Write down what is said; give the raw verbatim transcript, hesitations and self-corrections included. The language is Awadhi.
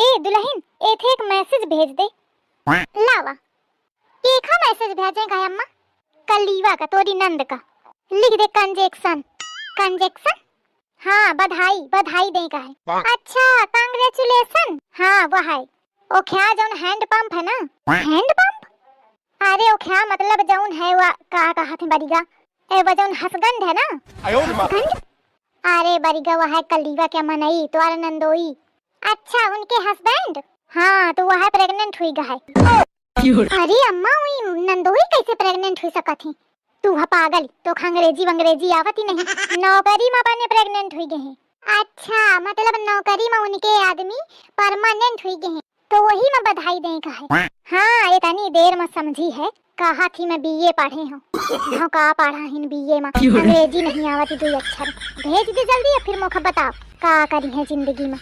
ए दुलहिन, एथे एक message भेज दे। लावा। केखा message भेजे का है अम्मा? कलीवा का, तोरी नंद का। लिख दे conjunction। Conjunction? हाँ, बधाई, बधाई दे का है। अच्छा, congratulation। हाँ, वह है। ओख्या जौन hand pump है ना? Hand pump? अरे ओख्या मतलब जौन है वह, का कहत है बरिगा? ए, वह जौन हसगंड है ना? हसगंड? अरे बरिगा वह है कलीवा के मनई, तोर नंदोई। अच्छा, उनके husband? हाँ, तो वह है pregnant हुई गा है। अरे अम्मा, उई नंदोई कैसे pregnant हुई सकत ही? तू ह पागल, तोख अंग्रेजी वंग्रेजी आवत ही नहीं। नौकरी में अपने pregnant हुई गए हैं। अच्छा, मतलब नौकरी में उनके आदमी permanent हुई गए हैं, तो वही में बधाई दे का है। हाँ, इतनी देर में समझी है, कहा थी मैं बीए पढ़े हूँ। हाँ, का पढ़ा हिन बीए में, अंग्रेजी नहीं आवत ही दुई अक्षर। भेज दे जल्दी, या फिर मोख बताओ का करी है जिंदगी में।